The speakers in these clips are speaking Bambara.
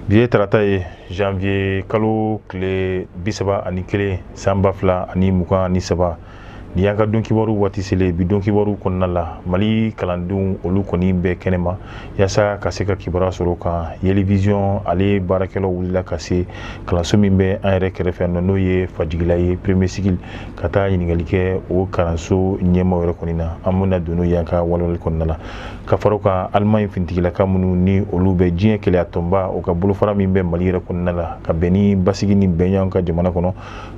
Bi ye tarata ye, janvier kalo tile 31 san 2023. Nin y'an ka don kibaru waati selen. Bi don kibaru kɔnɔna la, Mali kalandenw olu kɔni bɛ kɛnɛma yaasa ka se ka kibaruya sɔrɔ kan. Yeli Vision ale baarakɛlaw wulila ka se kalanso min bɛ an yɛrɛ kɛrɛfɛ nɔ, n'o ye Fajigila ye, premier cycle, ka taa ɲininkali kɛ o kalanso ɲɛmaaw yɛrɛ kɔni na. An bɛna don n'o ye an ka walawalali kɔnɔna la. Ka fara o kan, Alimaɲi finitigilaka minnu ni olu bɛ diɲɛ kelenya tɔnba o ka bolofara min bɛ Mali yɛrɛ kɔnɔna la ka bɛn ni basigi ni bɛn ka jamana kɔnɔ,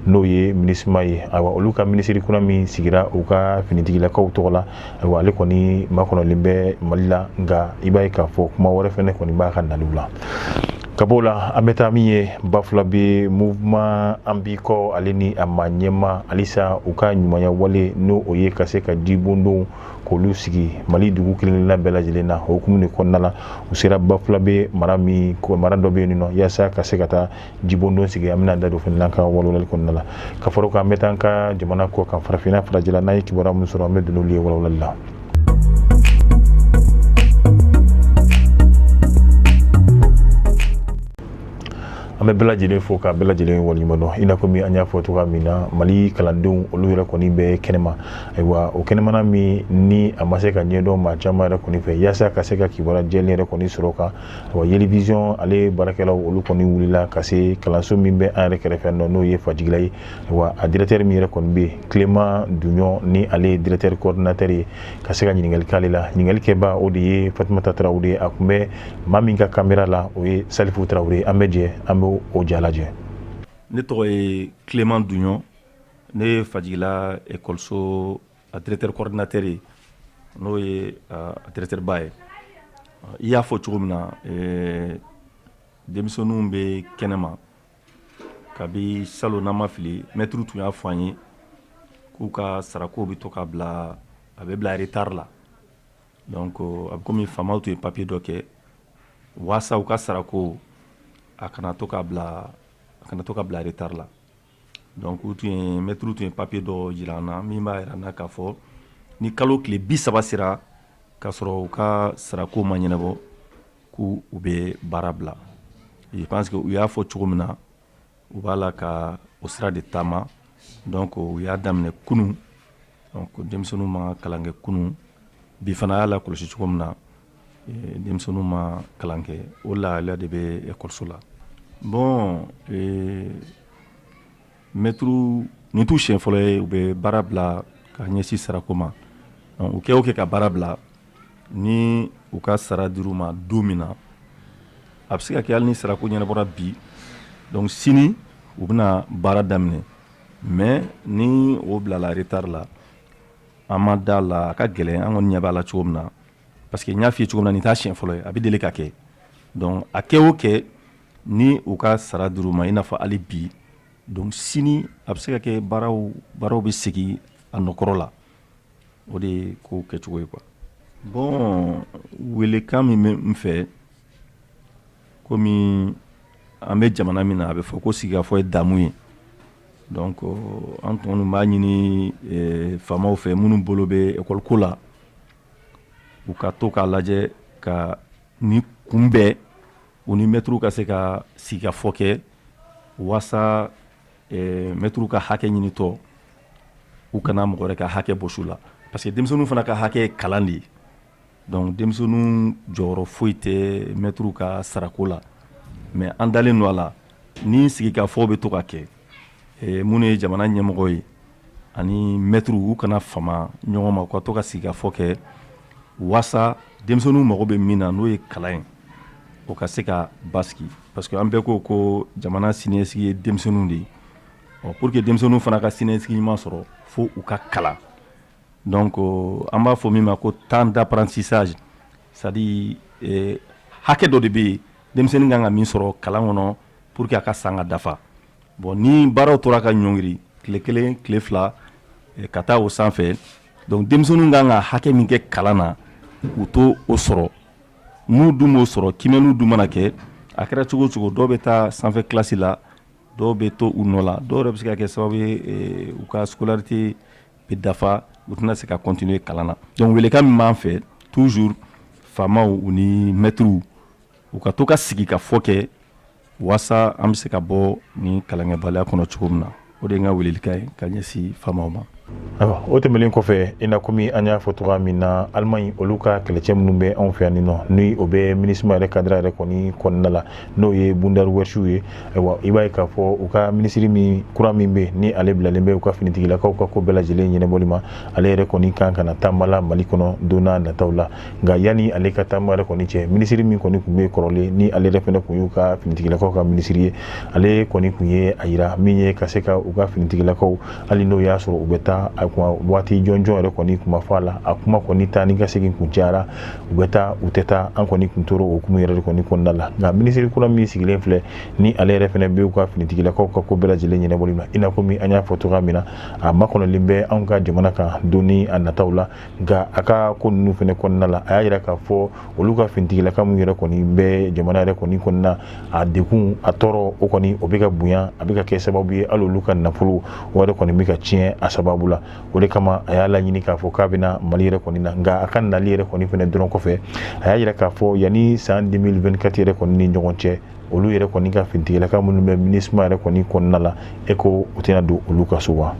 n'o ye MINUSMA ye, ayiwa, olu ka minisiri kura min sigira u ka finitigilakaw tɔgɔ la, ayiwa, ale kɔni makɔnɔlen bɛ Mali la. Nka i b'a ye k'a fɔ kuma wɛrɛ fɛnɛ kɔni b'a ka naliw la. Ka b'o la, an bɛ taa min ye Bafulabe mouvement an b'i kɔ, ale ni a maa ɲɛma halisa u ka ɲumanya wale, n'o o ye ka se ka jibondonw k'olu sigi Mali dugu kelen-kelenna bɛɛ lajɛlen na. O hukumu de kɔnɔna la, u sera Bafulabe mara min mara dɔ bɛ yen nɔ yaasa ka se ka taa jibondon sigi. An bɛna da don fana n'an ka walawalali kɔnɔna la. Ka fara o kan, an bɛ taa an ka jamana kɔ kan, farafinna, farajɛla, n'an ye kibaruya min sɔrɔ, an bɛ don n'olu ye walawalali la. An bɛ bɛɛ lajɛlen fo ka bɛɛ lajɛlen waleɲuman dɔn. I n'a fɔ min an y'a fɔ cogoya min na, Mali kalandenw olu yɛrɛ kɔni bɛ kɛnɛma. Ayiwa, o kɛnɛmana min ni a ma se ka ɲɛdɔn maa caman yɛrɛ kɔni fɛ, yaasa ka se ka kibaruya jɛlen yɛrɛ kɔni sɔrɔ kan, ayiwa, Yeli Vision ale baarakɛlaw olu kɔni wulila ka se kalanso min bɛ an yɛrɛ kɛrɛfɛ nɔ, n'o ye Fajigila ye. Ayiwa, a directeur min yɛrɛ kɔni bɛ yen, Clément Duɲɔ, ni ale ye directeur coordinateur ye, ka se ka ɲininkali k'ale la. Ɲininkali kɛba o de ye Fatumata Tarawele ye. A tun bɛ maa min ka kamera la, o ye Salifu Tarawele. An bɛ jɛ an bɛ o ja lajɛ. Ne tɔgɔ ye Clément Duɲɔ, ne ye Fajigila ekɔliso a directeur coordinateur ye, n'o ye a directeur ba ye. I y'a fɔ cogo min na, denmisɛnninw bɛ kɛnɛma kabi salon. N'an ma fili, mɛtiriw tun y'a fɔ an ye k'u ka sarako bɛ to ka bila, a bɛ bila retard la. Donc a bɛ komi faamaw tun ye papier dɔ kɛ waasa u ka sarako a kana to ka bila, a kana to ka bila retard la. Donc u tun ye, mɛtiriw tun ye papier dɔ jira an na min b'a jira an na k'a fɔ ni kalo tile 30 sera k'a sɔrɔ u ka sarako ma ɲɛnabɔ, k'u u bɛ baara bila. Je pense que u y'a fɔ cogo min na, u b'a la ka o sira de taama. Donc u y'a daminɛ kunun. Donc denmisɛnninw ma kalan kɛ kunun, bi fana y'a la kɔlɔsi cogo min na, denmisɛnninw ma kalan kɛ. O lahalaya de bɛ ekɔliso la. Bon, mɛtiriw, nin t'u siɲɛ fɔlɔ ye u bɛ baara bila ka ɲɛsin sarako ma. U kɛ o kɛ ka baara bila, ni u ka sara dir'u ma don min na, a bɛ se ka kɛ hali ni sarako ɲɛnabɔra bi, donc sini u bɛna baara daminɛ. Mais ni o bilala retard la, an ma da la, a ka gɛlɛn. An kɔni ɲɛ b'a la cogo min na, parce que n y'a f'i ye cogo min na, nin t'a siɲɛ fɔlɔ ye, a bɛ deli ka kɛ. Donc a kɛ o kɛ, ni u ka sara dir'u ma, i n'a fɔ hali bi, donc sini a bɛ se ka kɛ baaraw bɛ segin a nɔkɔrɔ la. O de ye ko kɛcogo ye quoi. Bon, welekan min bɛ n fɛ, komi an bɛ jamana min na, a bɛ fɔ ko sigikafɔ ye damu ye. Donc an kɔni b'a ɲini faamaw fɛ minnu bolo bɛ ekɔli ko la, u ka to k'a lajɛ ka ni kunbɛn, u ni mɛtiriw ka se ka sigikafɔ kɛ waasa mɛtiriw ka hakɛ ɲinitɔ, u kana mɔgɔ wɛrɛ ka hakɛ bɔsi u la, parce que denmisɛnninw fana ka hakɛ ye kalan de ye. Donc denmisɛnninw jɔyɔrɔ foyi tɛ mɛtiriw ka sarako la. Mais an dalen don a la, ni sigikafɔ bɛ to ka kɛ, minnu ye jamana ɲɛmɔgɔ ye ani mɛtiriw, u kana fama ɲɔgɔn ma, u ka to ka sigikafɔ kɛ waasa denmisɛnninw mago bɛ min na, n'o ye kalan ye, o ka se ka basigi, parce que an bɛɛ ko ko jamana siniɲɛsigi ye denmisɛnninw de ye. Ɔ, pour que denmisɛnninw fana ka siniɲɛsigi ɲuman sɔrɔ, fo u ka kalan. Donc an b'a fɔ min ma ko temps d'apprentissage, c'est à dire hakɛ dɔ de bɛ yen denmisɛnnin kan ka min sɔrɔ kalan kɔnɔ pour que a ka san ka dafa. Bon, ni baaraw tora ka ɲɔngiri tile 1, tile 2 ka taa o sanfɛ, donc denmisɛnninw kan ka hakɛ min kɛ kalan na, u t'o o sɔrɔ. N'u dun m'o sɔrɔ, kimɛliw dun mana kɛ, a kɛra cogo o cogo, dɔw bɛ taa sanfɛ kilasi la, dɔw bɛ to u nɔ la, dɔw yɛrɛ bɛ se ka kɛ sababu ye u ka scolarité bɛ dafa, u tɛna se ka continuer kalan na. Donc welekan min b'an fɛ toujours, faamaw u ni mɛtiriw, u ka to ka sigi ka fɔ kɛ. Waasa an bɛ se ka bɔ ni kalankɛbaliya kɔnɔ cogo min na, o de ye n ka welelikan ye ka ɲɛsin faamaw ma. Ayiwa, o tɛmɛnen kɔfɛ, i na komi an y'a fɔ cogoya min na, Alimaɲi olu ka kɛlɛcɛ minnu bɛ anw fɛ yan nin nɔ, ni o bɛ MINUSMA yɛrɛ cadre yɛrɛ kɔni kɔnɔna la, n'o ye Bundeswehrw ye. Ayiwa, i b'a ye k'a fɔ u ka minisiri min kura min bɛ, ni ale bilalen bɛ u ka finitigilakaw ka ko bɛɛ lajɛlen ɲɛnabɔli ma, ale yɛrɛ kɔni kan ka na taama la Mali kɔnɔ don n'a nataw la. Nka yanni ale ka taama yɛrɛ kɔni cɛ, minisiri min kɔni tun bɛ kɔrɔlen, ni ale yɛrɛ fana tun y'u ka finitigilakaw ka minisiri ye, ale kɔni tun ye a yira min ye ka se ka u ka finitigilakaw, hali n'o y'a sɔrɔ u bɛ taa a kuma waati jɔnjɔn yɛrɛ kɔni kuma fɔ a la, a kuma kɔni taa ni ka segin kun cayara, u bɛ taa, u tɛ taa, an kɔni kun tora o hukumu yɛrɛ de kɔni kɔnɔna la. Nka minisiri kura min sigilen filɛ, ni ale yɛrɛ fana bɛ u ka finitigilakaw ka ko bɛɛ lajɛlen ɲɛnabɔli ma, i n'a komi an y'a fɔ cogoya min na, a makɔnɔlen bɛ anw ka jamana kan don ni a nataw la. Nka a ka ko ninnu fana kɔnɔna la, a y'a yira k'a fɔ olu ka finitigilaka min yɛrɛ kɔni bɛ jamana yɛrɛ kɔni kɔnɔna, a degun, a tɔɔrɔ, o kɔni o bɛ ka bonya, a bɛ ka kɛ sababu ye hali olu ka nafolo o yɛrɛ kɔni bɛ ka tiɲɛ a sababu la. O de kama a y'a laɲini k'a fɔ k'a bɛna Mali yɛrɛ kɔni na. Nka a ka nali yɛrɛ kɔni fana dɔrɔn kɔfɛ, a y'a yira k'a fɔ yanni san 2024 yɛrɛ kɔni ni ɲɔgɔn cɛ, olu yɛrɛ kɔni ka finitigilaka minnu bɛ MINUSMA yɛrɛ kɔni kɔnɔna la, e ko u tɛna don olu ka so wa.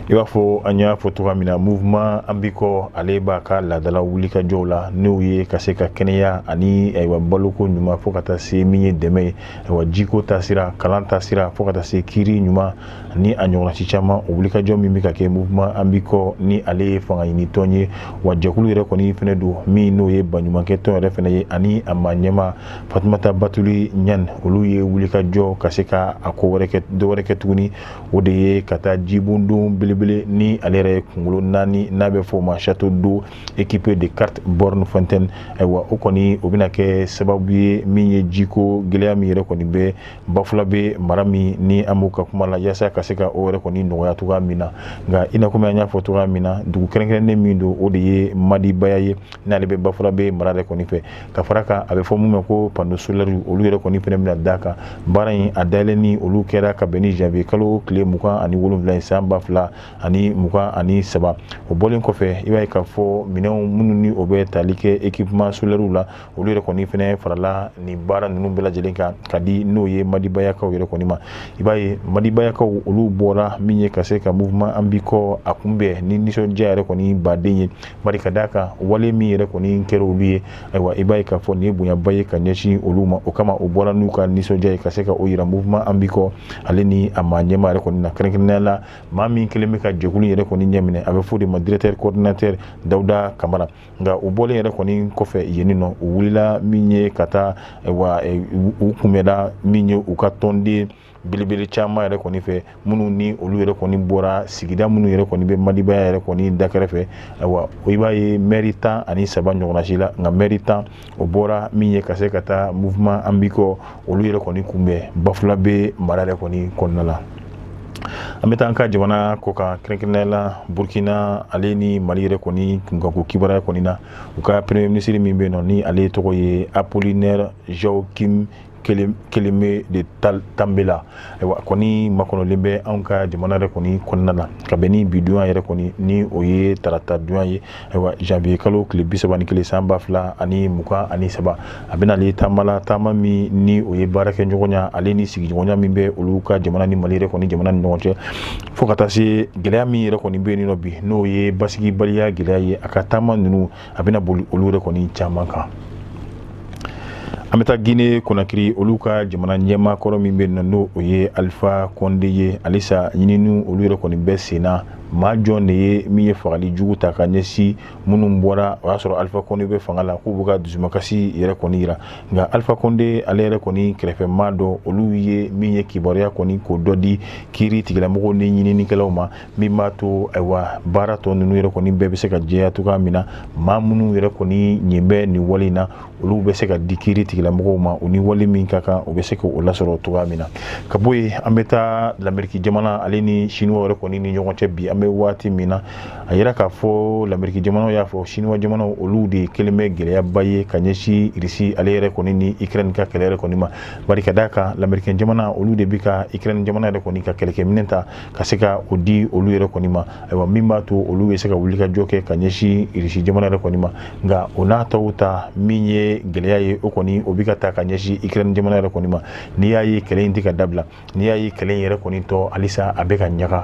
I b'a fɔ an y'a fɔ cogoya min na, mouvement An b'i kɔ, ale b'a ka laadala wulikajɔw la, n'o ye ka se ka kɛnɛya ani ayiwa baloko ɲuman, fo ka taa se min ye dɛmɛ ye, ayiwa jiko taasira, kalan taasira, fo ka taa se kiiri ɲuman ni a ɲɔgɔnna ci caman. O wulikajɔ min bɛ ka kɛ, mouvement An b'i kɔ, ni ale ye fanga ɲini tɔn ye, wa jɛkulu yɛrɛ kɔni fana don min n'o ye baɲumankɛ tɔn yɛrɛ fana ye, ani a maa ɲɛmaa Fatumata Batuli Ɲani, olu ye wulikajɔ ka se ka a ko wɛrɛ kɛ, dɔ wɛrɛ kɛ tuguni. O de ye ka taa jibondon belebele, ni ale yɛrɛ ye kunkolo naani, n'a bɛ fɔ o ma château d'eau équipé de quatre bornes fontaine. Ayiwa, o kɔni o bɛna kɛ sababu ye min ye jiko gɛlɛya min yɛrɛ kɔni bɛ Bafulabe mara min ni an b'o ka kuma la, yaasa ka se ka o yɛrɛ kɔni nɔgɔya cogoya min na. Nka i n'a komi an y'a fɔ cogoya min na, dugu kɛrɛnkɛrɛnnen min don, o de ye Madibaya ye, n'ale bɛ Bafulabe mara yɛrɛ kɔni fɛ. Ka fara kan, a bɛ fɔ mun ma ko panneau solaire, olu yɛrɛ kɔni fana bɛna d'a kan. Baara in a dayɛlɛni olu kɛra ka bɛn ni janvier kalo tile 27 ye san 2023. O bɔlen kɔfɛ, i b'a ye k'a fɔ minɛnw minnu ni o bɛ tali kɛ équipement solaire la, olu yɛrɛ kɔni fana farala nin baara ninnu bɛɛ lajɛlen kan ka di n'o ye Madibayakaw yɛrɛ kɔni ma. I b'a ye Madibayakaw olu bɔra min ye ka se ka mouvement An b'i kɔ a kunbɛn ni nisɔndiya yɛrɛ kɔni baden ye, bari ka d'a kan wale min yɛrɛ kɔni kɛra olu ye, ayiwa i b'a ye k'a fɔ nin ye bonyaba ye ka ɲɛsin olu ma. O kama u bɔra n'u ka nisɔndiya ye ka se ka o yira mouvement An b'i kɔ, ale ni a maa ɲɛmaa yɛrɛ kɔni na, kɛrɛnkɛrɛnnenya la maa min kɛlen bɛ ka jɛkulu yɛrɛ kɔni ɲɛminɛ, a bɛ fɔ o de ma directeur coordinateur Dawuda Kamara. Nka u bɔlen yɛrɛ kɔni kɔfɛ yen nɔ, u wulila min ye ka taa wa u kunbɛnna min ye u ka tɔnden belebele caman yɛrɛ kɔni fɛ, minnu ni olu yɛrɛ kɔni bɔra sigida minnu yɛrɛ kɔni bɛ Madibaya yɛrɛ kɔni da kɛrɛfɛ. Ayiwa, i b'a ye mɛri 13 ɲɔgɔnna si la, nka mɛri 10 o bɔra min ye ka se ka taa mouvement An b'i kɔ olu yɛrɛ kɔni kunbɛn Bafulabe mara yɛrɛ kɔni kɔnɔna la. An bɛ taa an ka jamana kɔkan, kɛrɛnkɛrɛnnenya la Burkina, ale ni Mali yɛrɛ kɔni kunkanko kibaruya kɔni na. U ka premier ministre min bɛ yen nɔ, ni ale tɔgɔ ye Apollinaire Joachim Kélémé de Tambela, ayiwa kɔni makɔnɔlen bɛ anw ka jamana yɛrɛ kɔni kɔnɔna la ka bɛn ni bi donya yɛrɛ kɔni, ni o ye tarata donya ye, ayiwa janvier kalo tile 31 san 2023. A bɛna ale taama la, taama min ni o ye baarakɛɲɔgɔnya ale ni sigiɲɔgɔnya min bɛ olu ka jamana ni Mali yɛrɛ kɔni jamana ni ɲɔgɔn cɛ, fo ka taa se gɛlɛya min yɛrɛ kɔni bɛ yen nɔ bi, n'o ye basigibaliya gɛlɛya ye. A ka taama ninnu a bɛna boli olu yɛrɛ kɔni caman kan. An bɛ taa Guinée Conakry, olu ka jamana ɲɛmaa kɔrɔ min bɛ yen nɔ, n'o o ye Alpha Condé ye, halisa ɲininiw olu yɛrɛ kɔni bɛ sen na. Maa jɔn de ye min ye fagali jugu ta ka ɲɛsin minnu bɔra, o y'a sɔrɔ Alpha Condé bɛ fanga la, k'u bɛ ka dusumakasi yɛrɛ kɔni yira. Nka Alpha Condé ale yɛrɛ kɔni kɛrɛfɛ maa dɔ, olu ye min ye kibaruya kɔni k'o dɔ di kiiri tigilamɔgɔw ni ɲininikɛlaw ma, min b'a to ayiwa baara tɔ ninnu yɛrɛ kɔni bɛɛ bɛ se ka jɛya cogoya min na. Maa minnu yɛrɛ kɔni ɲin bɛ nin wale in na, olu bɛ se ka di kiiri tigilamɔgɔw ma, u ni wale min ka kan, u bɛ se k'o lasɔrɔ cogoya min na. Ka bɔ yen, an bɛ taa Lameriki jamana, ale ni Siniwaw yɛrɛ kɔni ni ɲɔgɔn cɛ bi. An bɛ bɛ waati min na, a yira k'a fɔ Lameriki jamanaw y'a fɔ Siniwa jamanaw, olu de kelen bɛ gɛlɛyaba ye ka ɲɛsin Irisi ale yɛrɛ kɔni ni Ukraine ka kɛlɛ yɛrɛ kɔni ma. Bari ka d'a kan, Lamerikɛn jamana, olu de bɛ ka Ukraine jamana yɛrɛ kɔni ka kɛlɛkɛminɛn ta ka se ka o di olu yɛrɛ kɔni ma, ayiwa, min b'a to olu bɛ se ka wuli ka jɔ kɛ ka ɲɛsin Irisi jamana yɛrɛ kɔni ma. Nka o n'a tɔw ta, min ye gɛlɛya ye, o kɔni o bɛ ka ta ka ɲɛsin Ukraine jamana yɛrɛ kɔni ma. N'i y'a ye kɛlɛ in tɛ ka dabila, n'i y'a ye kɛlɛ in yɛrɛ kɔni tɔ halisa a bɛ ka ɲaga,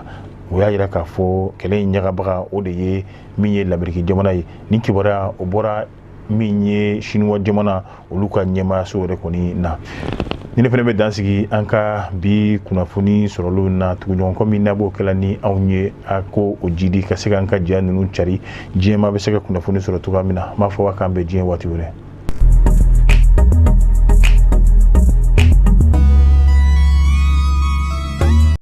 o y'a yira k'a fɔ kɛlɛ in ɲagabaga, o de ye min ye Lameriki jamana ye. Nin kibaruya, o bɔra min ye Siniwa jamana, olu ka ɲɛmaayaso yɛrɛ kɔni na. Ni ne fana bɛ dan sigi an ka bi kunnafoni sɔrɔlenw na. Tuguɲɔgɔn min n'a b'o kɛla ni anw ye, a ko o jidi ka se k'an ka ja ninnu cari, diɲɛmaa bɛ se ka kunnafoni sɔrɔ cogoya min na. N b'a fɔ k'an bɛn diɲɛ waati wɛrɛ.